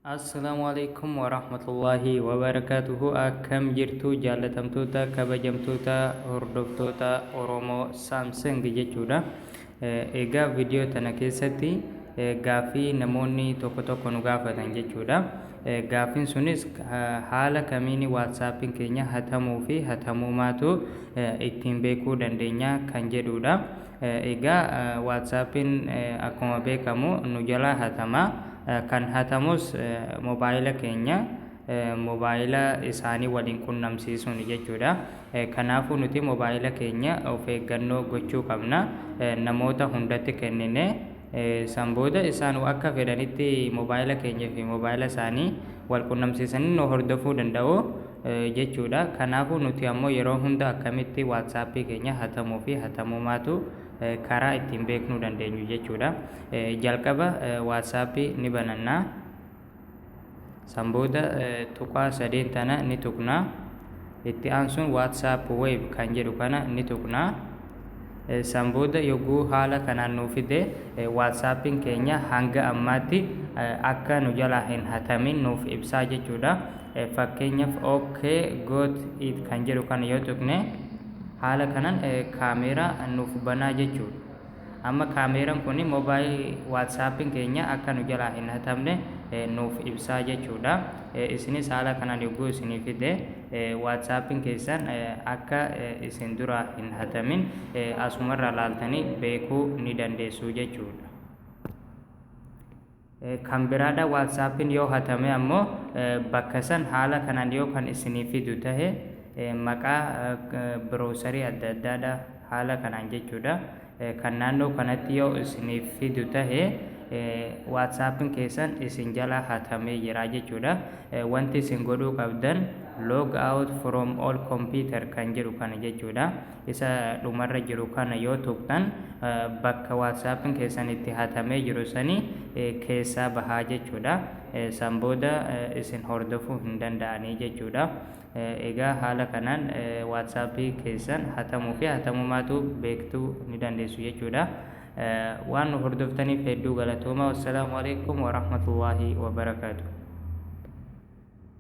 Assalaamu alaikum warahmatullaahi wabarakaatuhu. Akkam jirtu, jaallatamtoota, kabajamtoota hordoftoota Oromoo Samsung jechuudha. Egaa viidiyoo tana keessatti gaaffii namoonni tokko tokko nu gaafatan jechuudha. Gaaffiin sunis haala kamiin WhatsAppiin keenya hatamuu fi hatamuumaatu ittiin beekuu dandeenya kan jedhudha. Egaa WhatsAppiin akkuma beekamu nu jalaa hatama. Kan hatamus mobaayila keenya mobaayila isaanii waliin qunnamsiisuun jechuudha. Kanaafuu nuti mobaayila keenya of eeggannoo gochuu qabna. Namoota hundatti kennine san booda isaan akka fedhanitti mobaayila keenya fi mobaayila isaanii wal qunnamsiisanii nu hordofuu danda'u jechuudha. Kanaafuu nuti ammoo yeroo hunda akkamitti WhatsAppii keenya hatamuu fi hatamumaatu karaa ittiin beeknuu dandeenyu jechuudha. Jalqaba WhatsAppii ni bananna. San booda tuqaa sadeen tana ni tuqna. Itti aansuun WhatsApp Web kan jedhu kana ni tuqna. San booda yogguu haala kanaan nuu fide, WhatsAppiin keenya hanga ammaatti akka nu jalaa hin hatamin nuuf ibsaa jechuudha. Fakkeenyaaf, "OK, got it" kan jedhu kana yoo tuqne, haala kanaan kaameeraa nuuf banaa jechuudha. Amma kaameeraan kun moobaayil WhatsAppiin keenya akka nu jalaa hin hatamne nuuf ibsaa jechuudha. Isinis haala kanaan yogguu isinii fide, WhatsAppiin keessan akka isin duraa hin hatamin asumarraa laaltanii beekuu ni dandeessu jechuudha. Kan biraadha, WhatsAppiin yoo hatame ammoo bakka san haala kanaan yoo kan isinii fidu tahe, maqaa browserii adda addaadha haala kanaan jechuudha. Kan naannoo kanatti yoo isiniif fidu tahe, WhatsAppiin keessan isin jalaa hatamee jira jechuudha. Wanti isin godhuu qabdan "log out from all computer" kan jedhu kana jechuudha. Isa dhumarra jiru kana yoo tuqxan, bakka WhatsAppiin keessan itti hatamee jiru sani keessaa bahaa jechuudha. San booda isin hordofuu hin danda'anii jechuudha. Egaa haala kanaan WhatsAppii keessan hatamuu fi hatamumaatu beektuu ni dandeessu jechuudha. Waan nu hordoftaniif hedduu galatooma. Wassalaamu alaikum warahmatullaahi wabarakaatu.